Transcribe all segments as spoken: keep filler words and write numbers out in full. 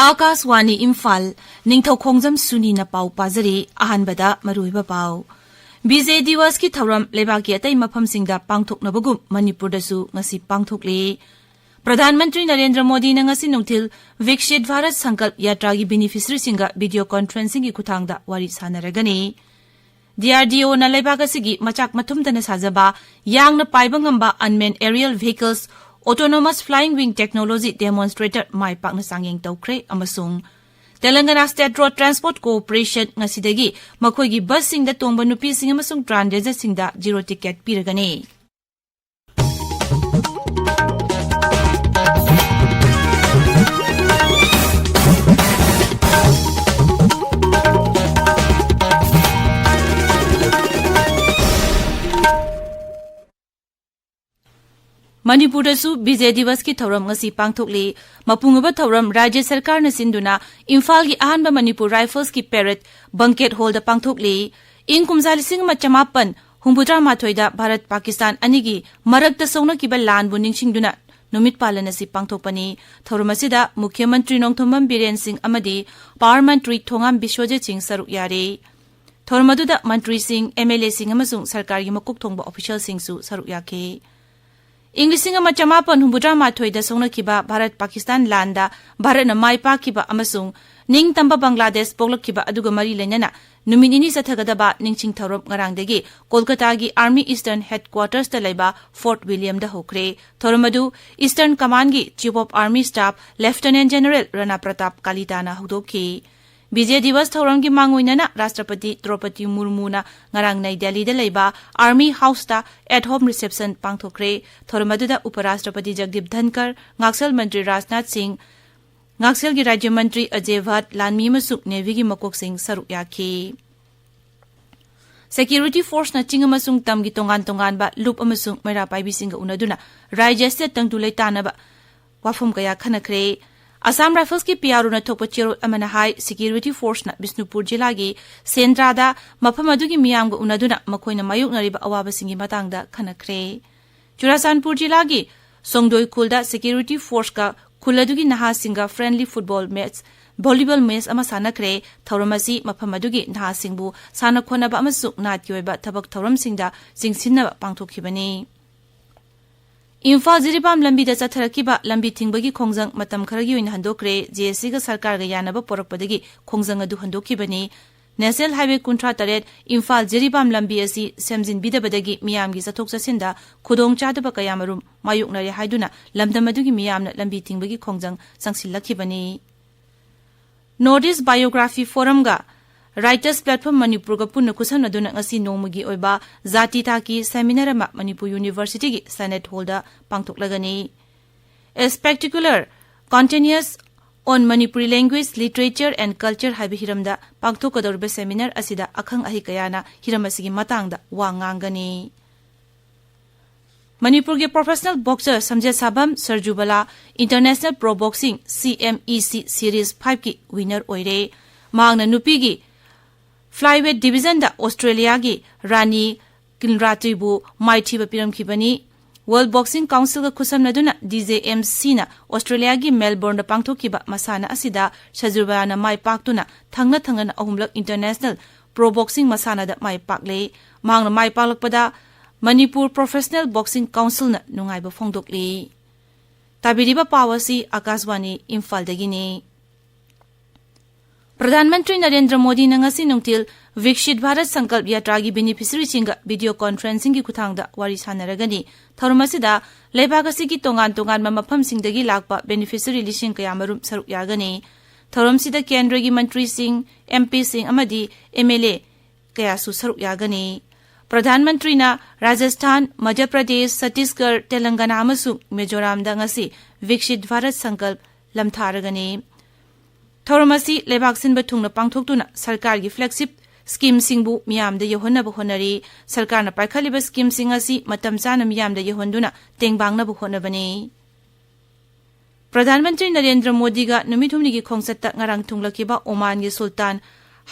ꯑꯥꯀꯥꯁꯋꯥꯅꯤ ꯏꯝꯐꯥꯜ, ꯅꯤꯡꯊꯧ ꯈꯣꯡꯖꯝ ꯁꯨꯅꯤꯅ ꯄꯥꯎ ꯄꯥꯖꯔꯤ꯫ ꯑꯍꯥꯟꯕꯗ ꯃꯔꯨꯑꯣꯏꯕ ꯄꯥꯎ꯫ ꯕꯤꯖꯦ ꯗꯤꯋꯁꯀꯤ ꯊꯧꯔꯝ ꯂꯩꯕꯥꯛꯀꯤ ꯑꯇꯩ ꯃꯐꯝꯁꯤꯡꯗ ꯄꯥꯡꯊꯣꯛꯅꯕꯒꯨꯝ ꯃꯅꯤꯄꯨꯔꯗꯁꯨ ꯉꯁꯤ ꯄꯥꯡꯊꯣꯛꯂꯤ꯫ ꯄ꯭ꯔꯙꯥꯟ ꯃꯟꯇ꯭ꯔꯤ ꯅꯔꯦꯟꯗ꯭ꯔ ꯃꯣꯗꯤꯅ ꯉꯁꯤ ꯅꯨꯡꯊꯤꯜ ꯕꯤꯛꯁꯤꯠ ꯚꯥꯔꯠ ꯁꯪꯀꯜꯞ ꯌꯥꯇ꯭ꯔꯥꯒꯤ ꯕꯤꯅꯤꯐꯤꯁꯔꯤꯁꯤꯡꯒ ꯚꯤꯗꯤꯑꯣ ꯀꯣꯟꯐꯔꯦꯟꯁꯤꯡꯒꯤ ꯈꯨꯊꯥꯡꯗ ꯋꯥꯔꯤ ꯁꯥꯟꯅꯔꯒꯅꯤ꯫ ꯗꯤꯑꯥꯔꯗꯤꯑꯣꯅ ꯂꯩꯕꯥꯛ ꯑꯁꯤꯒꯤ ꯃꯆꯥꯛ ꯃꯊꯨꯝꯇꯅ ꯁꯥꯖꯕ ꯌꯥꯡꯅ ꯄꯥꯏꯕ ꯉꯝꯕ unmanned aerial vehicles autonomous flying wing technology demonstrator ꯃꯥꯏ ꯄꯥꯛꯅ ꯆꯥꯡꯌꯦꯡ ꯇꯧꯈ꯭ꯔꯦ ꯑꯃꯁꯨꯡ ꯇꯦꯂꯪꯒꯅꯥ ꯁ꯭ꯇꯦꯠ ꯔꯣꯗ ꯇ꯭ꯔꯥꯟꯁꯄꯣꯔꯠ ꯀꯣꯑꯣꯄꯔꯦꯁꯟ ꯉꯁꯤꯗꯒꯤ ꯃꯈꯣꯏꯒꯤ ꯕꯁꯁꯤꯡꯗ ꯇꯣꯡꯕ ꯅꯨꯄꯤꯁꯤꯡ ꯑꯃꯁꯨꯡ ꯇ꯭ꯔꯥꯟꯖꯦꯟꯗꯔꯁꯤꯡꯗ ꯖꯤꯔꯣ ꯇꯤꯀꯦꯠ ꯄꯤꯔꯒꯅꯤ꯫ ꯃꯅꯤꯄꯨꯔꯗꯁꯨ ꯕꯤꯖꯦ ꯗꯤꯋꯁꯀꯤ ꯊꯧꯔꯝ ꯉꯁꯤ ꯄꯥꯡꯊꯣꯛꯂꯤ꯫ ꯃꯄꯨꯡ ꯑꯣꯏꯕ ꯊꯧꯔꯝ ꯔꯥꯖ꯭ꯌ ꯁꯔꯀꯥꯔꯅ ꯁꯤꯟꯗꯨꯅ ꯏꯝꯐꯥꯜꯒꯤ ꯑꯍꯥꯟꯕ ꯃꯅꯤꯄꯨꯔ ꯔꯥꯏꯐꯜꯁꯀꯤ ꯄꯦꯔꯦꯗ ꯕꯪꯀꯦꯠ ꯍꯣꯜꯗ ꯄꯥꯡꯊꯣꯛꯂꯤ꯫ ꯏꯪ ꯀꯨꯝꯖꯥ ꯂꯤꯁꯤꯡ ꯑꯃ ꯆꯃꯥꯄꯟ ꯍꯨꯝꯐꯨꯇꯔꯥ ꯃꯥꯊꯣꯏꯗ ꯚꯥꯔꯠ ꯄꯥꯀꯤꯁꯇꯥꯟ ꯑꯅꯤꯒꯤ ꯃꯔꯛꯇ ꯁꯣꯛꯅꯈꯤꯕ ꯂꯥꯟꯕꯨ ꯅꯤꯡꯁꯤꯡꯗꯨꯅ ꯅꯨꯃꯤꯠ ꯄꯥꯂꯟ ꯑꯁꯤ ꯄꯥꯡꯊꯣꯛꯄꯅꯤ꯫ ꯊꯧꯔꯝ ꯑꯁꯤꯗ ꯃꯨꯈ꯭ꯌ ꯃꯟꯇ꯭ꯔꯤ ꯅꯣꯡꯊꯣꯝꯕꯝ ꯕꯤꯔꯦꯟ ꯁꯤꯡ ꯑꯃꯗꯤ ꯄꯥꯋꯔ ꯃꯟꯇ꯭ꯔꯤ ꯊꯣꯉꯥꯝ ꯕꯤꯁ꯭ꯋꯖꯤꯠ ꯁꯤꯡ ꯁꯔꯨꯛ ꯌꯥꯔꯤ꯫ ꯊꯧꯔꯝ ꯑꯗꯨꯗ ꯃꯟꯇ꯭ꯔꯤꯁꯤꯡ, ꯑꯦꯝ ꯑꯦꯜ ꯑꯦꯁꯤꯡ ꯑꯃꯁꯨꯡ ꯁꯔꯀꯥꯔꯒꯤ ꯃꯀꯣꯛ ꯊꯣꯡꯕ ꯑꯣꯐꯤꯁꯤꯌꯦꯜꯁꯤꯡꯁꯨ ꯁꯔꯨꯛ ꯌꯥꯈꯤ꯫ ꯏꯪ ꯂꯤꯁꯤꯡ ꯑꯃ ꯆꯃꯥꯄꯟ ꯍꯨꯝꯐꯨꯇꯔꯥ ꯃꯥꯊꯣꯏꯗ ꯁꯣꯛꯅꯈꯤꯕ ꯚꯥꯔꯠ ꯄꯥꯀꯤꯁꯇꯥꯟ ꯂꯥꯟꯗ ꯚꯥꯔꯠꯅ ꯃꯥꯏ ꯄꯥꯛꯈꯤꯕ ꯑꯃꯁꯨꯡ ꯅꯤꯡꯇꯝꯕ ꯕꯪꯒ꯭ꯂꯥꯗꯦꯁ ꯄꯣꯛꯂꯛꯈꯤꯕ ꯑꯗꯨꯒ ꯃꯔꯤ ꯂꯩꯅꯅ ꯅꯨꯃꯤꯠ ꯅꯤꯅꯤ ꯆꯠꯊꯒꯗꯕ ꯅꯤꯡꯁꯤꯡ ꯊꯧꯔꯝ ꯉꯔꯥꯡꯗꯒꯤ ꯀꯣꯜꯀꯇꯥꯒꯤ ꯑꯥꯔꯃꯤ ꯏꯁꯇꯔꯟ ꯍꯦꯗꯀ꯭ꯋꯥꯇꯔꯁꯇ ꯂꯩꯕ ꯐꯣꯔꯠ ꯋꯤꯂꯤꯌꯝꯗ ꯍꯧꯈ꯭ꯔꯦ꯫ ꯊꯧꯔꯝ ꯑꯗꯨ ꯏꯁꯇꯔꯟ ꯀꯃꯥꯟꯒꯤ chief of army staff lieutenant general Rana Pratap ꯀꯥꯂꯤꯇꯥꯅ ꯍꯧꯗꯣꯛꯈꯤ꯫ ꯕꯤꯖꯦ ꯗꯤꯋꯁ ꯊꯧꯔꯝꯒꯤ ꯃꯥꯡꯑꯣꯏꯅꯅ ꯔꯥꯁꯇ꯭ꯔꯄꯇꯤ ꯗ꯭ꯔꯧꯄꯗꯤ ꯃꯨꯔꯃꯨꯅ ꯉꯔꯥꯡ ꯅꯩ ꯗꯦꯜꯂꯤꯗ ꯂꯩꯕ ꯑꯥꯔꯃꯤ ꯍꯥꯎꯁꯇ ꯑꯦꯠ ꯍꯣꯝ ꯔꯤꯁꯦꯞꯁꯟ ꯄꯥꯡꯊꯣꯛꯈ꯭ꯔꯦ꯫ ꯊꯧꯔꯝ ꯑꯗꯨꯗ ꯎꯄꯔꯥꯁꯇ꯭ꯔꯄꯇꯤ ꯖꯒꯗꯤꯞ ꯙꯟꯀꯔ, ꯉꯥꯛꯁꯦꯜ ꯃꯟꯇ꯭ꯔꯤ ꯔꯥꯖꯅꯥꯊ ꯁꯤꯡ, ꯉꯥꯛꯁꯦꯜꯒꯤ ꯔꯥꯖ꯭ꯌ ꯃꯟꯇ꯭ꯔꯤ ꯑꯖꯦ ꯚꯠ, ꯂꯥꯟꯃꯤ ꯑꯃꯁꯨꯡ ꯅꯦꯚꯤꯒꯤ ꯃꯀꯣꯛꯁꯤꯡ ꯁꯔꯨꯛ ꯌꯥꯈꯤ꯫ ꯁꯦꯀ꯭ꯌꯨꯔꯤꯇꯤ ꯐꯣꯔꯁꯅ ꯆꯤꯡ ꯑꯃꯁꯨꯡ ꯇꯝꯒꯤ ꯇꯣꯉꯥꯟ ꯇꯣꯉꯥꯟꯕ ꯂꯨꯞ ꯑꯃꯁꯨꯡ ꯃꯩꯔꯥ ꯄꯥꯏꯕꯤꯁꯤꯡꯒ ꯎꯅꯗꯨꯅ ꯔꯥꯖ꯭ꯌ ꯑꯁꯤꯗ ꯇꯪꯗꯨ ꯂꯩꯇꯥꯅꯕ ꯋꯥꯐꯝ ꯀꯌꯥ ꯈꯟꯅꯈ꯭ꯔꯦ꯫ ꯑꯁꯥꯝ ꯔꯥꯏꯐꯜꯁꯀꯤ ꯄꯤ ꯑꯥꯔ ꯑꯣꯅ ꯊꯣꯛꯄ ꯆꯦꯔꯣꯜ ꯑꯃꯅ ꯍꯥꯏ, ꯁꯦꯀ꯭ꯌꯨꯔꯤꯇꯤ ꯐꯣꯔꯁꯅ ꯕꯤꯁꯅꯨꯄꯨꯔ ꯖꯤꯂꯥꯒꯤ ꯁꯦꯟꯗ꯭ꯔꯥꯗ ꯃꯐꯝ ꯑꯗꯨꯒꯤ ꯃꯤꯌꯥꯝꯒ ꯎꯅꯗꯨꯅ ꯃꯈꯣꯏꯅ ꯃꯥꯌꯣꯛꯅꯔꯤꯕ ꯑꯋꯥꯕꯁꯤꯡꯒꯤ ꯃꯇꯥꯡꯗ ꯈꯟꯅꯈ꯭ꯔꯦ꯫ ꯆꯨꯔꯥꯆꯥꯟꯄꯨꯔ ꯖꯤꯂꯥꯒꯤ ꯁꯣꯡꯗꯣꯏꯈꯨꯜꯗ ꯁꯦꯀ꯭ꯌꯨꯔꯤꯇꯤ ꯐꯣꯔꯁꯀ ꯈꯨꯜ ꯑꯗꯨꯒꯤ ꯅꯍꯥꯁꯤꯡꯒ friendly football match, volleyball match ꯑꯃ ꯁꯥꯟꯅꯈ꯭ꯔꯦ꯫ ꯊꯧꯔꯝ ꯑꯁꯤ ꯃꯐꯝ ꯑꯗꯨꯒꯤ ꯅꯍꯥꯁꯤꯡꯕꯨ ꯁꯥꯟꯅ ꯈꯣꯠꯅꯕ ꯑꯃꯁꯨꯡ ꯅꯥꯠꯀꯤ ꯑꯣꯏꯕ ꯊꯕꯛ ꯊꯧꯔꯝꯁꯤꯡꯗ ꯆꯤꯡꯁꯤꯟꯅꯕ ꯄꯥꯡꯊꯣꯛꯈꯤꯕꯅꯤ꯫ ꯏꯝꯐꯥꯜ ꯖꯤꯔꯤꯕꯥꯝ ꯂꯝꯕꯤꯗ ꯆꯠꯊꯔꯛꯈꯤꯕ ꯂꯝꯕꯤ ꯊꯤꯡꯕꯒꯤ ꯈꯣꯡꯖꯪ ꯃꯇꯝ ꯈꯔꯒꯤ ꯑꯣꯏꯅ ꯍꯟꯗꯣꯛꯈ꯭ꯔꯦ꯫ ꯖꯦ ꯑꯦꯁ ꯁꯤꯒ ꯁꯔꯀꯥꯔꯒ ꯌꯥꯅꯕ ꯄꯣꯔꯛꯄꯗꯒꯤ ꯈꯣꯡꯖꯪ ꯑꯗꯨ ꯍꯟꯗꯣꯛꯈꯤꯕꯅꯤ꯫ ꯅꯦꯁꯅꯦꯜ ꯍꯥꯏꯋꯦ ꯀꯨꯟꯊ꯭ꯔꯥ ꯇꯔꯦꯠ ꯏꯝꯐꯥꯜ ꯖꯤꯔꯤꯕꯥꯝ ꯂꯝꯕꯤ ꯑꯁꯤ ꯁꯦꯝꯖꯤꯟꯕꯤꯗꯕꯗꯒꯤ ꯃꯤꯌꯥꯝꯒꯤ ꯆꯠꯊꯣꯛ ꯆꯠꯁꯤꯟꯗ ꯈꯨꯗꯣꯡꯆꯥꯗꯕ ꯀꯌꯥꯃꯔꯨꯝ ꯃꯥꯌꯣꯛꯅꯔꯦ ꯍꯥꯏꯗꯨꯅ ꯂꯝꯗꯝ ꯑꯗꯨꯒꯤ ꯃꯤꯌꯥꯝꯅ ꯂꯝꯕꯤ ꯊꯤꯡꯕꯒꯤ ꯈꯣꯡꯖꯪ ꯆꯪꯁꯤꯜꯂꯛꯈꯤꯕꯅꯤ꯫ North East Biography Forumꯒ Writers Platform ꯃꯅꯤꯄꯨꯔꯒ ꯄꯨꯟꯅ ꯈꯨꯠꯁꯝꯅꯗꯨꯅ ꯉꯁꯤ ꯅꯣꯡꯃꯒꯤ ꯑꯣꯏꯕ ꯖꯥꯇꯤ ꯊꯥꯛꯀꯤ seminar ꯑꯃ Manipur Universityꯒꯤ Senate Hallꯗ ꯄꯥꯡꯊꯣꯛꯂꯒꯅꯤ꯫ A Spectacular Continuity on Manipuri Language, Literature and Culture ꯍꯥꯏꯕ ꯍꯤꯔꯝꯗ ꯄꯥꯡꯊꯣꯛꯀꯗꯧꯔꯤꯕ seminar ꯑꯁꯤꯗ ꯑꯈꯪ ꯑꯍꯩ ꯀꯌꯥꯅ ꯍꯤꯔꯝ ꯑꯁꯤꯒꯤ ꯃꯇꯥꯡꯗ ꯋꯥ ꯉꯥꯡꯒꯅꯤ꯫ ꯃꯅꯤꯄꯨꯔꯒꯤ professional boxer ꯁꯝꯖꯦꯠꯁꯥꯕꯝ ꯁꯔꯖꯨꯕꯂꯥ International Pro Boxing C M E C Series fiveꯀꯤ winner ꯑꯣꯏꯔꯦ꯫ ꯃꯍꯥꯛꯅ ꯅꯨꯄꯤꯒꯤ flyweight divisionꯗ ꯑꯣꯁꯇ꯭ꯔꯦꯂꯤꯌꯥꯒꯤ ꯔꯥꯅꯤ ꯀꯤꯟꯔꯥꯇ꯭ꯔꯤꯕꯨ ꯃꯥꯏꯊꯤꯕ ꯄꯤꯔꯝꯈꯤꯕꯅꯤ꯫ World Boxing Councilꯒ ꯈꯨꯠꯁꯝꯅꯗꯨꯅ D J M Cꯅ ꯑꯣꯁꯇ꯭ꯔꯦꯂꯤꯌꯥꯒꯤ ꯃꯦꯜꯕꯣꯔꯟꯗ ꯄꯥꯡꯊꯣꯛꯈꯤꯕ ꯃꯁꯥꯟꯅ ꯑꯁꯤꯗ ꯁꯔꯖꯨꯕꯂꯥꯅ ꯃꯥꯏ ꯄꯥꯛꯇꯨꯅ ꯊꯪꯅ ꯊꯪꯅꯅ ꯑꯍꯨꯝꯂꯛ international pro boxing ꯃꯁꯥꯟꯅꯗ ꯃꯥꯏ ꯄꯥꯛꯂꯦ꯫ ꯃꯍꯥꯛꯅ ꯃꯥꯏ ꯄꯥꯛꯂꯛꯄꯗ ꯃꯅꯤꯄꯨꯔ Professional Boxing Councilꯅ ꯅꯨꯡꯉꯥꯏꯕ ꯐꯣꯡꯗꯣꯛꯂꯤ꯫ ꯇꯥꯕꯤꯔꯤꯕ ꯄꯥꯎ ꯑꯁꯤ ꯑꯀꯥꯁꯕꯥꯅꯤ ꯏꯝꯐꯥꯜꯗꯒꯤꯅꯤ꯫ ꯄ꯭ꯔꯙꯥꯟ ꯃꯟꯇ꯭ꯔꯤ ꯅꯔꯦꯟꯗ꯭ꯔ ꯃꯣꯗꯤꯅ ꯉꯁꯤ ꯅꯨꯡꯊꯤꯜ ꯚꯤꯛꯁꯤꯠ ꯚꯥꯔꯠ ꯁꯪꯀꯜꯞ ꯌꯥꯇ꯭ꯔꯥꯒꯤ beneficiaryꯁꯤꯡꯒ video conferencingꯒꯤ ꯈꯨꯠꯊꯥꯡꯗ ꯋꯥꯔꯤ ꯁꯥꯟꯅꯔꯒꯅꯤ꯫ ꯊꯧꯔꯝ ꯑꯁꯤꯗ ꯂꯩꯕꯥꯛ ꯑꯁꯤꯒꯤ ꯇꯣꯉꯥꯟ ꯇꯣꯉꯥꯟꯕ ꯃꯐꯝꯁꯤꯡꯗꯒꯤ ꯂꯥꯛꯄ beneficiary ꯂꯤꯁꯤꯡ ꯀꯌꯥꯃꯔꯨꯝ ꯁꯔꯨꯛ ꯌꯥꯒꯅꯤ꯫ ꯊꯧꯔꯝꯁꯤꯗ ꯀꯦꯟꯗ꯭ꯔꯒꯤ ꯃꯟꯇ꯭ꯔꯤꯁꯤꯡ, M Pꯁꯤꯡ ꯑꯃꯗꯤ M L A ꯀꯌꯥꯁꯨ ꯁꯔꯨꯛ ꯌꯥꯒꯅꯤ꯫ ꯄ꯭ꯔꯙꯥꯟ ꯃꯟꯇ꯭ꯔꯤꯅ ꯔꯥꯖꯁꯊꯥꯟ, ꯃꯙ꯭ꯌ ꯄ꯭ꯔꯗꯦꯁ, ꯆꯇꯤꯁꯒꯔ, ꯇꯦꯂꯪꯒꯅꯥ ꯑꯃꯁꯨꯡ ꯃꯤꯖꯣꯔꯥꯝꯗ ꯉꯁꯤ ꯚꯤꯛꯁꯤꯠ ꯚꯥꯔꯠ ꯁꯪꯀꯜꯞ ꯂꯝꯊꯥꯔꯒꯅꯤ꯫ ꯊꯧꯔꯝ ꯑꯁꯤ ꯂꯩꯕꯥꯛ ꯁꯤꯟꯕ ꯊꯨꯡꯅ ꯄꯥꯡꯊꯣꯛꯇꯨꯅ ꯁꯔꯀꯥꯔꯒꯤ flagship schemeꯁꯤꯡꯕꯨ ꯃꯤꯌꯥꯝꯗ ꯌꯧꯍꯟꯅꯕ ꯍꯣꯠꯅꯔꯤ꯫ ꯁꯔꯀꯥꯔꯅ ꯄꯥꯏꯈꯠꯂꯤꯕ schemeꯁꯤꯡ ꯑꯁꯤ ꯃꯇꯝ ꯆꯥꯅ ꯃꯤꯌꯥꯝꯗ ꯌꯧꯍꯟꯗꯨꯅ ꯇꯦꯡꯕꯥꯡꯅꯕ ꯍꯣꯠꯅꯕꯅꯤ꯫ ꯄ꯭ꯔꯙꯥꯟ ꯃꯟꯇ꯭ꯔꯤ ꯅꯔꯦꯟꯗ꯭ꯔ ꯃꯣꯗꯤꯒ ꯅꯨꯃꯤꯠ ꯍꯨꯝꯅꯤꯒꯤ ꯈꯣꯡꯆꯠꯇ ꯉꯔꯥꯡ ꯊꯨꯡꯂꯈꯤꯕ ꯑꯣꯃꯥꯟꯒꯤ ꯁꯨꯜꯇꯥꯟ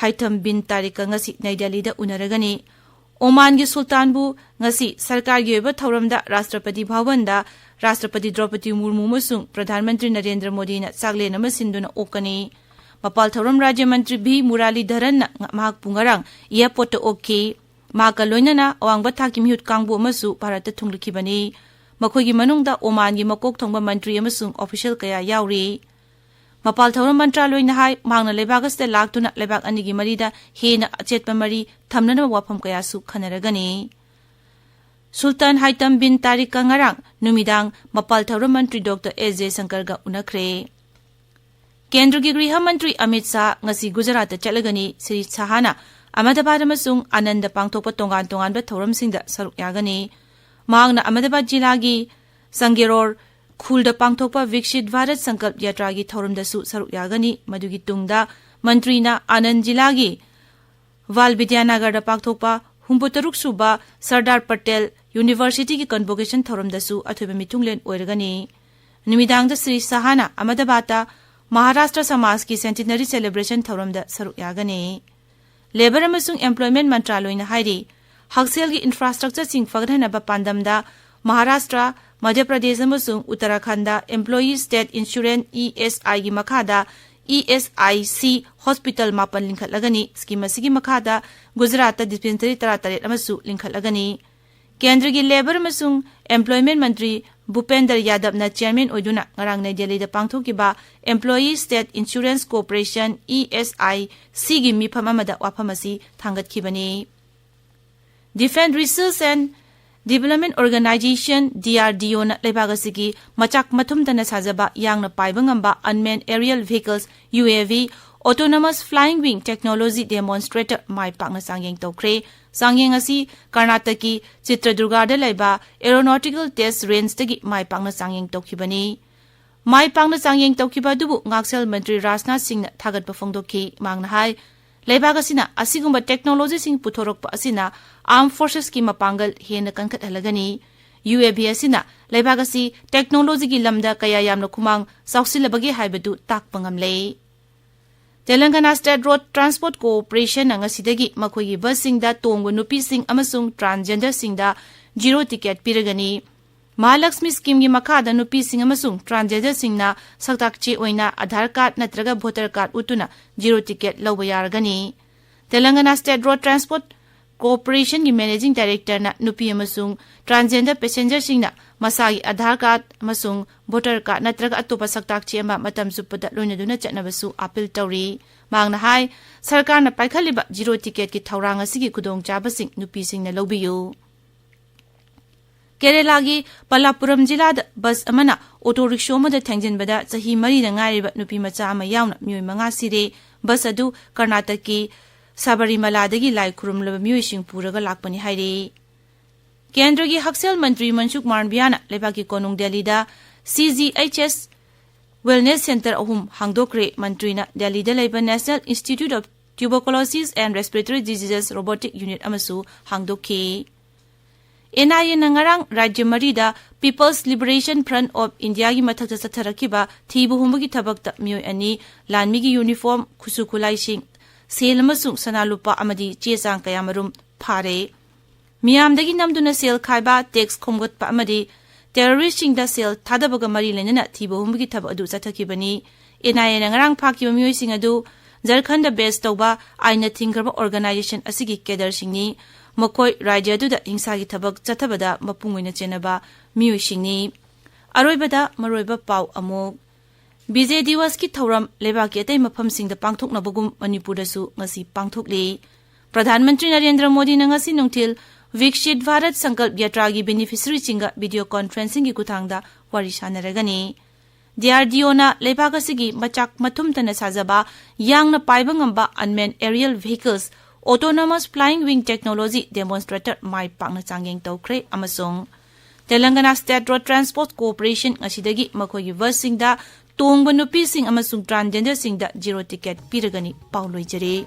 ꯍꯥꯏꯊꯝ ꯕꯤꯟ ꯇꯥꯔꯤꯛꯀ ꯉꯁꯤ ꯅꯩ ꯗꯦꯜꯂꯤꯗ ꯎꯅꯔꯒꯅꯤ꯫ ꯑꯣꯃꯥꯟꯒꯤ ꯁꯨꯜꯇꯥꯟꯕꯨ ꯉꯁꯤ ꯁꯔꯀꯥꯔꯒꯤ ꯑꯣꯏꯕ ꯊꯧꯔꯝꯗ ꯔꯥꯁꯇ꯭ꯔꯄꯇꯤ ꯚꯕꯟꯗ ꯔꯥꯁꯇ꯭ꯔꯄꯇꯤ ꯗ꯭ꯔꯧꯄꯗꯤ ꯃꯨꯔꯃꯨ ꯑꯃꯁꯨꯡ ꯄ꯭ꯔꯙꯥꯟ ꯃꯟꯇ꯭ꯔꯤ ꯅꯔꯦꯟꯗ꯭ꯔ ꯃꯣꯗꯤꯅ ꯆꯥꯛꯂꯦꯟ ꯑꯃ ꯁꯤꯟꯗꯨꯅ ꯑꯣꯛꯀꯅꯤ꯫ ꯃꯄꯥꯜ ꯊꯧꯔꯝ ꯔꯥꯖ꯭ꯌ ꯃꯟꯇ꯭ꯔꯤ ꯚꯤ ꯃꯨꯔꯥꯂꯤꯙꯔꯟꯅ ꯃꯍꯥꯛꯄꯨ ꯉꯔꯥꯡ ꯑꯦꯌꯥꯔꯄꯣꯔꯠꯇ ꯑꯣꯛꯈꯤ꯫ ꯃꯍꯥꯛꯀ ꯂꯣꯏꯅꯅ ꯑꯋꯥꯡꯕ ꯊꯥꯛꯀꯤ ꯃꯤꯍꯨꯠ ꯀꯥꯡꯕꯨ ꯑꯃꯁꯨ ꯚꯥꯔꯠꯇ ꯊꯨꯡꯂꯈꯤꯕꯅꯤ꯫ ꯃꯈꯣꯏꯒꯤ ꯃꯅꯨꯡꯗ ꯑꯣꯃꯥꯟꯒꯤ ꯃꯀꯣꯛ ꯊꯣꯡꯕ ꯃꯟꯇ꯭ꯔꯤ ꯑꯃꯁꯨꯡ ꯑꯣꯐꯤꯁꯤꯌꯦꯜ ꯀꯌꯥ ꯌꯥꯎꯔꯤ꯫ ꯃꯄꯥꯜ ꯊꯧꯔꯝ ꯃꯟꯇ꯭ꯔꯥꯂꯣꯏꯅ ꯍꯥꯏ, ꯃꯍꯥꯛꯅ ꯂꯩꯕꯥꯛ ꯑꯁꯤꯗ ꯂꯥꯛꯇꯨꯅ ꯂꯩꯕꯥꯛ ꯑꯅꯤꯒꯤ ꯃꯔꯤꯗ ꯍꯦꯟꯅ ꯑꯆꯦꯠꯄ ꯃꯔꯤ ꯊꯝꯅꯅꯕ ꯋꯥꯐꯝ ꯀꯌꯥꯁꯨ ꯈꯟꯅꯔꯒꯅꯤ꯫ ꯁꯨꯜꯇꯥꯟ ꯍꯥꯏꯇꯝ ꯕꯤꯟ ꯇꯥꯔꯤꯛꯀ ꯉꯔꯥꯡ ꯅꯨꯃꯤꯗꯥꯡ ꯃꯄꯥꯜ ꯊꯧꯔꯝ ꯃꯟꯇ꯭ꯔꯤ ꯗꯣꯛꯇꯔ ꯑꯦꯁ ꯖꯌꯁꯪꯀꯔꯒ ꯎꯅꯈ꯭ꯔꯦ꯫ ꯀꯦꯟꯗ꯭ꯔꯒꯤ ꯒ꯭ꯔꯤꯍ ꯃꯟꯇ꯭ꯔꯤ ꯑꯃꯤꯠ ꯁꯥꯍ ꯉꯁꯤ ꯒꯨꯖꯔꯥꯠꯇ ꯆꯠꯂꯒꯅꯤ꯫ ꯁ꯭ꯔꯤ ꯁꯥꯍꯅ ꯑꯍꯃꯗꯥꯕꯥꯗ ꯑꯃꯁꯨꯡ ꯑꯅꯟꯗ ꯄꯥꯡꯊꯣꯛꯄ ꯇꯣꯉꯥꯟ ꯇꯣꯉꯥꯟꯕ ꯊꯧꯔꯝꯁꯤꯡꯗ ꯁꯔꯨꯛ ꯌꯥꯒꯅꯤ꯫ ꯃꯍꯥꯛꯅ ꯑꯍꯃꯗꯥꯕꯥꯗ ꯖꯤꯂꯥꯒꯤ ꯁꯪꯒꯦꯔꯣꯔ ꯈꯨꯜꯗ ꯄꯥꯡꯊꯣꯛꯄ ꯚꯤꯛꯁꯤꯠ ꯚꯥꯔꯠ ꯁꯪꯀꯜꯞ ꯌꯥꯇ꯭ꯔꯥꯒꯤ ꯊꯧꯔꯝꯗꯁꯨ ꯁꯔꯨꯛ ꯌꯥꯒꯅꯤ꯫ ꯃꯗꯨꯒꯤ ꯇꯨꯡꯗ ꯃꯟꯇ꯭ꯔꯤꯅ ꯑꯅꯟꯗ ꯖꯤꯂꯥꯒꯤ ꯚꯥꯜ ꯕꯤꯗ꯭ꯌꯥꯅꯒꯔꯗ ꯄꯥꯡꯊꯣꯛꯄ ꯍꯨꯝꯐꯨꯇꯔꯨꯛ ꯁꯨꯕ ꯁꯔꯗꯥꯔ ꯄꯇꯦꯜ ꯌꯨꯅꯤꯚꯔꯁꯤꯇꯤꯒꯤ ꯀꯟꯚꯣꯀꯦꯁꯟ ꯊꯧꯔꯝꯗꯁꯨ ꯑꯊꯣꯏꯕ ꯃꯤꯊꯨꯡꯂꯦꯟ ꯑꯣꯏꯔꯒꯅꯤ꯫ ꯅꯨꯃꯤꯗꯥꯡꯗ ꯁ꯭ꯔꯤ ꯁꯥꯍꯅ ꯑꯍꯃꯗꯥꯕꯥꯗꯇ ꯃꯍꯥꯔꯥꯁꯇ꯭ꯔ ꯁꯃꯥꯖꯀꯤ ꯁꯦꯟꯇꯤꯅꯔꯤ ꯁꯦꯂꯦꯕ꯭ꯔꯦꯁꯟ ꯊꯧꯔꯝꯗ ꯁꯔꯨꯛ ꯌꯥꯒꯅꯤ꯫ ꯂꯦꯕꯔ ꯑꯃꯁꯨꯡ ꯑꯦꯝꯄ꯭ꯂꯣꯏꯃꯦꯟꯠ ꯃꯟꯇ꯭ꯔꯥꯂꯣꯏꯅ ꯍꯥꯏꯔꯤ, ꯍꯛꯁꯦꯜꯒꯤ ꯏꯟꯐ꯭ꯔꯥꯁ꯭ꯇ꯭ꯔꯛꯆꯔꯁꯤꯡ ꯐꯒꯠꯍꯟꯅꯕ ꯄꯥꯟꯗꯝꯗ ꯃꯍꯥꯔꯥꯁꯇ꯭ꯔ, ꯃꯙ꯭ꯌ ꯄ꯭ꯔꯗꯦꯁ ꯑꯃꯁꯨꯡ Uttarakhand employee state insurance, E S ꯑꯥꯏꯒꯤ ꯃꯈꯥꯗ E S I C hospital ꯃꯥꯄꯟ ꯂꯤꯡꯈꯠꯂꯒꯅꯤ꯫ ꯁ꯭ꯀꯤꯝ ꯑꯁꯤꯒꯤ ꯃꯈꯥꯗ ꯒꯨꯖꯔꯥꯠꯇ ꯗꯤꯁꯄꯦꯟꯁꯔꯤ ꯇꯔꯥꯇꯔꯦꯠ ꯑꯃꯁꯨ ꯂꯤꯡꯈꯠꯂꯒꯅꯤ꯫ ꯀꯦꯟꯗ꯭ꯔꯒꯤ ꯂꯦꯕꯔ ꯑꯃꯁꯨꯡ ꯑꯦꯝꯄ꯭ꯂꯣꯏꯃꯦꯟꯠ ꯃꯟꯇ꯭ꯔꯤ ꯚꯨꯄꯦꯟꯗ꯭ꯔ ꯌꯥꯗꯕꯅ ꯆꯤꯌꯔꯃꯦꯟ ꯑꯣꯏꯗꯨꯅ ꯉꯔꯥꯡ ꯅꯩ ꯗꯦꯜꯂꯤꯗ ꯄꯥꯡꯊꯣꯛꯈꯤꯕ employee state insurance corporation, E S I ꯁꯤꯒꯤ ꯃꯤꯐꯝ ꯑꯃꯗ ꯋꯥꯐꯝ ꯑꯁꯤ ꯊꯥꯡꯒꯠꯈꯤꯕꯅꯤ꯫ Defence Research and Development Organisation, D R D ꯑꯣꯅ ꯂꯩꯕꯥꯛ ꯑꯁꯤꯒꯤ ꯃꯆꯥꯛ ꯃꯊꯨꯝꯇꯅ ꯁꯥꯖꯕ ꯌꯥꯡꯅ ꯄꯥꯏꯕ ꯉꯝꯕ Unmanned Aerial Vehicles, U A V, Autonomous Flying Wing Technology Demonstrator ꯃꯥꯏ ꯄꯥꯛꯅ ꯆꯥꯡꯌꯦꯡ ꯇꯧꯈ꯭ꯔꯦ꯫ ꯆꯥꯡꯌꯦꯡ ꯑꯁꯤ ꯀꯔꯅꯥꯇꯛꯀꯤ ꯆꯤꯇ꯭ꯔꯗꯨꯔꯒꯗ ꯂꯩꯕ Aeronautical Test Rangeꯇꯒꯤ ꯃꯥꯏ ꯄꯥꯛꯅ ꯆꯥꯡꯌꯦꯡ ꯇꯧꯈꯤꯕꯅꯤ꯫ ꯃꯥꯏ ꯄꯥꯛꯅ ꯆꯥꯡꯌꯦꯡ ꯇꯧꯈꯤꯕ ꯑꯗꯨꯕꯨ ꯉꯥꯛꯁꯦꯜ ꯃꯟꯇ꯭ꯔꯤ ꯔꯥꯖꯅꯥꯊ ꯁꯤꯡꯅ ꯊꯥꯒꯠꯄ ꯐꯣꯡꯗꯣꯛꯈꯤ꯫ ꯃꯍꯥꯛꯅ ꯍꯥꯏ, ꯂꯩꯕꯥꯛ ꯑꯁꯤꯅ ꯑꯁꯤꯒꯨꯝꯕ ꯇꯦꯛꯅꯣꯂꯣꯖꯤꯁꯤꯡ ꯄꯨꯊꯣꯔꯛꯄ ꯑꯁꯤꯅ ꯑꯥꯔꯝ ꯐꯣꯔꯁꯦꯁꯀꯤ ꯃꯄꯥꯡꯒꯜ ꯍꯦꯟꯅ ꯀꯟꯈꯠꯍꯜꯂꯒꯅꯤ꯫ ꯌꯨ ꯑꯦ ꯚꯤ ꯑꯁꯤꯅ ꯂꯩꯕꯥꯛ ꯑꯁꯤ ꯇꯦꯛꯅꯣꯂꯣꯖꯤꯒꯤ ꯂꯝꯗ ꯀꯌꯥ ꯌꯥꯝꯅ ꯈꯨꯃꯥꯡ ꯆꯥꯎꯁꯤꯜꯂꯕꯒꯦ ꯍꯥꯏꯕꯗꯨ ꯇꯥꯛꯄ ꯉꯝꯂꯦ꯫ Telangana State Road Transport Corporationꯅ ꯉꯁꯤꯗꯒꯤ ꯃꯈꯣꯏꯒꯤ ꯕꯁꯁꯤꯡꯗ ꯇꯣꯡꯕ ꯅꯨꯄꯤꯁꯤꯡ ꯑꯃꯁꯨꯡ transgenderꯁꯤꯡꯗ zero ticket ꯄꯤꯔꯒꯅꯤ꯫ ꯃꯍꯥꯂꯛꯁꯃꯤ ꯁ꯭ꯀꯤꯝꯒꯤ ꯃꯈꯥꯗ ꯅꯨꯄꯤꯁꯤꯡ ꯑꯃꯁꯨꯡ transgenderꯁꯤꯡꯅ ꯁꯛꯇꯥꯛ ꯆꯦ ꯑꯣꯏꯅ ꯑꯙꯥꯔ ꯀꯥꯔꯗ ꯅꯠꯇ꯭ꯔꯒ ꯚꯣꯇꯔ ꯀꯥꯔꯗ ꯎꯠꯇꯨꯅ zero ticket ꯂꯧꯕ ꯌꯥꯔꯒꯅꯤ꯫ Telangana State Road Transport Corporationꯒꯤ Managing Directorꯅ ꯅꯨꯄꯤ ꯑꯃꯁꯨꯡ transgender passengerꯁꯤꯡꯅ ꯃꯁꯥꯒꯤ ꯑꯙꯥꯔ ꯀꯥꯔꯗ ꯑꯃꯁꯨꯡ ꯚꯣꯇꯔ ꯀꯥꯔꯗ ꯅꯠꯇ꯭ꯔꯒ ꯑꯇꯣꯞꯄ ꯁꯛꯇꯥꯛ ꯆꯦ ꯑꯃ ꯃꯇꯝ ꯆꯨꯞꯄꯗ ꯂꯣꯏꯅꯗꯨꯅ ꯆꯠꯅꯕꯁꯨ ꯑꯥꯄꯤꯜ ꯇꯧꯔꯤ꯫ ꯃꯍꯥꯛꯅ ꯍꯥꯏ, ꯁꯔꯀꯥꯔꯅ ꯄꯥꯏꯈꯠꯂꯤꯕ zero ticketꯀꯤ ꯊꯧꯔꯥꯡ ꯑꯁꯤꯒꯤ ꯈꯨꯗꯣꯡꯆꯥꯕꯁꯤꯡ ꯅꯨꯄꯤꯁꯤꯡꯅ ꯂꯧꯕꯤꯌꯨ꯫ ꯀꯦꯔꯦꯂꯥꯒꯤ ꯄꯂꯥꯄꯨꯔꯝ ꯖꯤꯂꯥꯗ ꯕꯁ ꯑꯃꯅ ꯑꯣꯇꯣ ꯔꯤꯛꯁꯣ ꯑꯃꯗ ꯊꯦꯡꯖꯤꯟꯕꯗ ꯆꯍꯤ ꯃꯔꯤꯗ ꯉꯥꯏꯔꯤꯕ ꯅꯨꯄꯤ ꯃꯆꯥ ꯑꯃ ꯌꯥꯎꯅ ꯃꯤꯑꯣꯏ ꯃꯉꯥ ꯁꯤꯔꯦ꯫ ꯕꯁ ꯑꯗꯨ ꯀꯔꯅꯥꯇꯛꯀꯤ ꯁꯕꯔꯤꯃꯂꯥꯗꯒꯤ ꯂꯥꯏ ꯈꯨꯔꯨꯝꯂꯕ ꯃꯤꯑꯣꯏꯁꯤꯡ ꯄꯨꯔꯒ ꯂꯥꯛꯄꯅꯤ ꯍꯥꯏꯔꯤ꯫ ꯀꯦꯟꯗ꯭ꯔꯒꯤ ꯍꯛꯁꯦꯜ ꯃꯟꯇ꯭ꯔꯤ ꯃꯟꯁꯨꯈ ꯃꯥꯟꯗꯤꯌꯥꯅ ꯂꯩꯕꯥꯛꯀꯤ ꯀꯣꯅꯨꯡ ꯗꯦꯜꯂꯤꯗ C G H S Wellness Centre ꯑꯍꯨꯝ ꯍꯥꯡꯗꯣꯛꯈ꯭ꯔꯦ꯫ ꯃꯟꯇ꯭ꯔꯤꯅ ꯗꯦꯜꯂꯤꯗ ꯂꯩꯕ National Institute of Tuberculosis and Respiratory Diseases Robotic Unit ꯑꯃꯁꯨ ꯍꯥꯡꯗꯣꯛꯈꯤ꯫ N I Aꯅ ꯉꯔꯥꯡ ꯔꯥꯖ꯭ꯌ ꯃꯔꯤꯗ People's Liberation Front of Indiaꯒꯤ ꯃꯊꯛꯇ ꯆꯠꯊꯔꯛꯈꯤꯕ ꯊꯤꯕ ꯍꯨꯝꯕꯒꯤ ꯊꯕꯛꯇ ꯃꯤꯑꯣꯏ ꯑꯅꯤ, ꯂꯥꯟꯃꯤꯒꯤ uniform, ꯈꯨꯠꯁꯨ ꯈꯨꯠꯂꯥꯏꯁꯤꯡ, ꯁꯦꯜ ꯑꯃꯁꯨꯡ ꯁꯅꯥ ꯂꯨꯄꯥ ꯑꯃꯗꯤ ꯆꯦ ꯆꯥꯡ ꯀꯌꯥꯃꯔꯨꯝ ꯐꯥꯔꯦ꯫ ꯃꯤꯌꯥꯝꯗꯒꯤ ꯅꯝꯗꯨꯅ ꯁꯦꯜ ꯈꯥꯏꯕ, tax ꯈꯣꯝꯒꯠꯄ ꯑꯃꯗꯤ terroristꯁꯤꯡꯗ ꯁꯦꯜ ꯊꯥꯗꯕꯒ ꯃꯔꯤ ꯂꯩꯅꯅ ꯊꯤꯕ ꯍꯨꯝꯕꯒꯤ ꯊꯕꯛ ꯑꯗꯨ ꯆꯠꯊꯈꯤꯕꯅꯤ꯫ N I Aꯅ ꯉꯔꯥꯡ ꯐꯥꯈꯤꯕ ꯃꯤꯑꯣꯏꯁꯤꯡ ꯑꯗꯨ ꯖꯔꯈꯟꯗ base ꯇꯧꯕ ꯑꯥꯏꯟꯅ ꯊꯤꯡꯈ꯭ꯔꯕ organization ꯑꯁꯤꯒꯤ cadreꯁꯤꯡꯅꯤ꯫ ꯃꯈꯣꯏ ꯔꯥꯖ꯭ꯌ ꯑꯗꯨꯗ ꯍꯤꯡꯁꯥꯒꯤ ꯊꯕꯛ ꯆꯠꯊꯕꯗ ꯃꯄꯨꯡ ꯑꯣꯏꯅ ꯆꯦꯟꯅꯕ ꯃꯤꯑꯣꯏꯁꯤꯡꯅꯤ꯫ ꯑꯔꯣꯏꯕꯗ ꯃꯔꯨꯑꯣꯏꯕ ꯄꯥꯎ ꯑꯃꯨꯛ꯫ ꯕꯤꯖꯦ ꯗꯤꯋꯁꯀꯤ ꯊꯧꯔꯝ ꯂꯩꯕꯥꯛꯀꯤ ꯑꯇꯩ ꯃꯐꯝꯁꯤꯡꯗ ꯄꯥꯡꯊꯣꯛꯅꯕꯒꯨꯝ ꯃꯅꯤꯄꯨꯔꯗꯁꯨ ꯉꯁꯤ ꯄꯥꯡꯊꯣꯛꯂꯤ꯫ ꯄ꯭ꯔꯙꯥꯟ ꯃꯟꯇ꯭ꯔꯤ ꯅꯔꯦꯟꯗ꯭ꯔ ꯃꯣꯗꯤꯅ ꯉꯁꯤ ꯅꯨꯡꯊꯤꯜ ꯕꯤꯛꯁꯤꯠ ꯚꯥꯔꯠ ꯁꯪꯀꯜꯞ ꯌꯥꯇ꯭ꯔꯥꯒꯤ beneficiaryꯁꯤꯡꯒ video conferencingꯒꯤ ꯈꯨꯠꯊꯥꯡꯗ ꯋꯥꯔꯤ ꯁꯥꯟꯅꯔꯒꯅꯤ꯫ D R D Oꯅ ꯂꯩꯕꯥꯛ ꯑꯁꯤꯒꯤ ꯃꯆꯥꯛ ꯃꯊꯨꯝꯇꯅ ꯁꯥꯖꯕ ꯌꯥꯡꯅ ꯄꯥꯏꯕ ꯉꯝꯕ unmanned aerial vehicles autonomous flying wing technology demonstrator ꯃꯥꯏ ꯄꯥꯛꯅ ꯆꯥꯡꯌꯦꯡ ꯇꯧꯈ꯭ꯔꯦ ꯑꯃꯁꯨꯡ Telangana State Road Transport Corporation ꯉꯁꯤꯗꯒꯤ ꯃꯈꯣꯏꯒꯤ ꯕꯁꯁꯤꯡꯗ ꯇꯣꯡꯕ ꯅꯨꯄꯤꯁꯤꯡ ꯑꯃꯁꯨꯡ transgenderꯁꯤꯡꯗ zero ticket ꯄꯤꯔꯒꯅꯤ꯫ ꯄꯥꯎ ꯂꯣꯏꯖꯔꯦ꯫